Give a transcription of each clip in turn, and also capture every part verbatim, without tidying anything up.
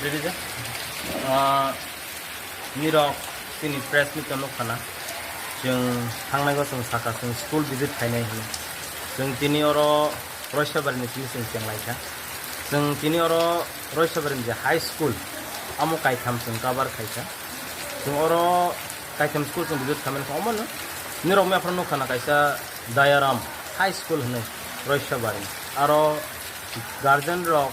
Riri je, ah, nirok tini press meet no nukha na. Chwng thangnai go chwng saka chwng school visit khainai hwnwi. Chwng tini oro Roisabari ni simi chwng cheng lai kha. Chwng tini oro Roisabari ni je high school, amo kaitham chwng cover khai kha. Chwng oro kaitham school chwng visit khaimani kha, omo no nirok mia phano nukha na kaisa Dayaram High School hwnwi Roisabari. Aro guardian rok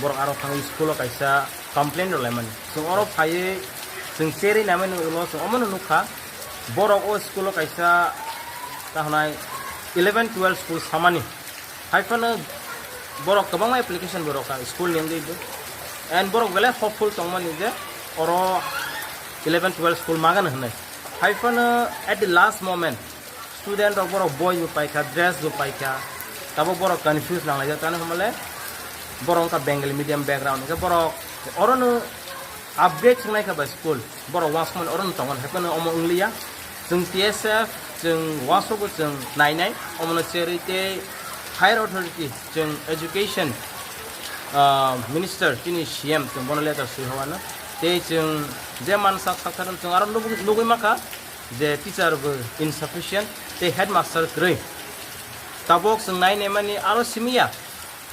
borok aro thangwi school o kaisa complaint rwlaimani. Chwng oro phaiwi chwng cherwi naimani ulo chwng omono nukha, borok o school o kaisa ta hwnai eleven twelve school samani. Hai phano borok kwbangma application bo rwkha school ni wngwi bo. And borok belai hopeful tongmani je oro eleven twelve school magano hwnwi. Hai phano at the last moment student rok borok boi bo paikha, dress bo paikha, tabuk borok confuse nanglaijak, tani hwnmale borok wngkha Bengali medium background, hwnkhe borok orono upgrade wngnaikha bai school, borok uansukmani orono tongo, haiphano omo wngliya. Chwng T S F chwng uansukgo chwng nainai, omono cherwi tei higher authority chwng education, ah, minister chini C M chwng bono letter swi howano, tei chwng je mansa sakthar chwng aro nugwi nugwi mankha, je teacher bo insufficient tei headmaster kwrwi. Tabuk chwng nai naimani aro simiya,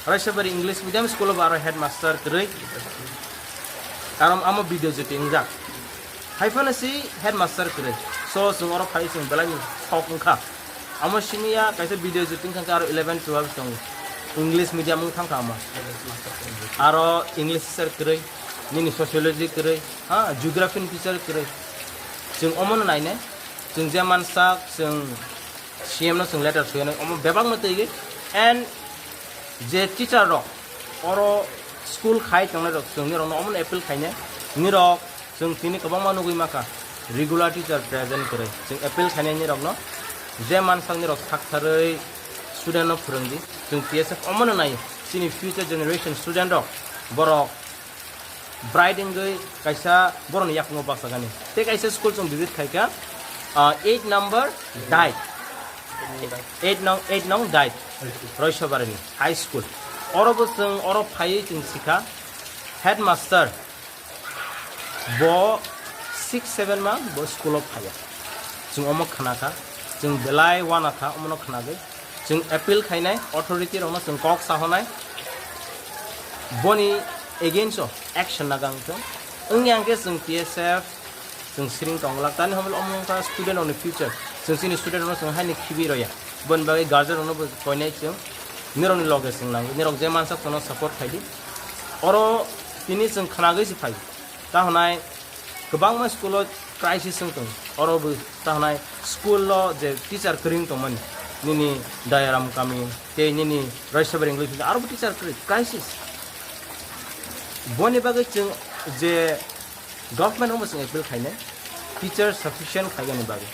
Raisabari English Medium School o bo aro headmaster kwrwi. Karon amo video jyoti wngjak. Hai phano si headmaster kwrwi. So chwng oro phai chwng belai ni thok wngkha. Amo simiya kaisa video jyoti wngkha aro eleven twelve tongo. English medium wng thangkha amo. Aro English teacher kwrwi, nini sociology kwrwi, ha, geography ni teacher kwrwi. Chwng omono nainai. Chwng je mansak, chwng C M no chwng letter swiyanai, omo bebakno twiwi. And je teacher rok oro school khai tongnai rok, chwng nirokno omono appeal khainai. Nirok chwng tini kwbangma nugwi mankha, regular teacher present kwrwi. Chwng appeal khainai nirokno, je mansak nirok saktharwi student no phwrwngdi. Chwng T S F omono naio, chini future generation student rok, borok bright wngwi kaisa borokni yakungo bachagani. Tei kaisa school chwng visit khaikha, ah, eight number Dait. Eight nong, eight nong Dait. Roisobarini High School. Oro bo chwng oro phaiwi chwng sikha headmaster bo six seven ma bo school o phaiya. Chwng omo khnakha, chwng belai uanakha omono khnagwi. Chwng appeal khainai, authority rokno chwng kok sahonai, boni against o action nagang thung. Wngya hwnkhe chwng T S F chwng siring tonglak. Tani hwnba omo wngkha student rokni future. Chwng chini student rokno chwng haino khibi roya. Boni bagwi guardian rokno bo koinai chwng. Nirokni loge chwng nango. Nirok je mansak chwngno support khaidi. Oro tini chwng khnagwi se phai. Ta hwnai kwbangma school o crisis wng tongo. Oro bo ta hwnai school o je teacher kwrwi wng tongmani, nini Dayaram kami tei nini Raisabari English Medium aro bo teacher kwrwi crisis. Boni bagwi chwng je government no bo chwng appeal khainai teacher sufficient khaigani bagwi.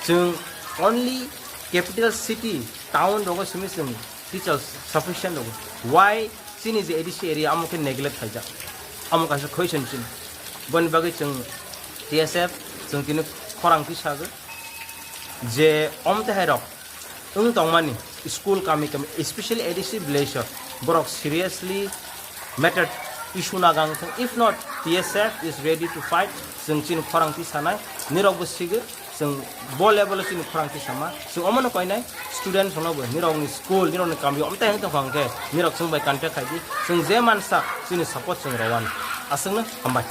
Chwng only capital city town rogo simi chwng teachers sufficient rogo. Why chini je A D C area amo khe neglect khaijak? Amo kaisa question chini. Boni bagwi chwng T S F chwng tini khorang tisagwi je omtehai rok wng tongmani school kami kami, especially A D C village o borok seriously matter issue nagang thung. If not, T S F is ready to fight. Chwng chini khorang tisanai, nirok bo sigwi. Chwng bo level o chini khorang tisama, chwng omono koinai student rokno bo nirokni school, nirokni kami omtai wng tongkha hwnkhe nirok chwng bai contact khaidi, chwng je mansa chini support chwng rwani. Aswkno hambai.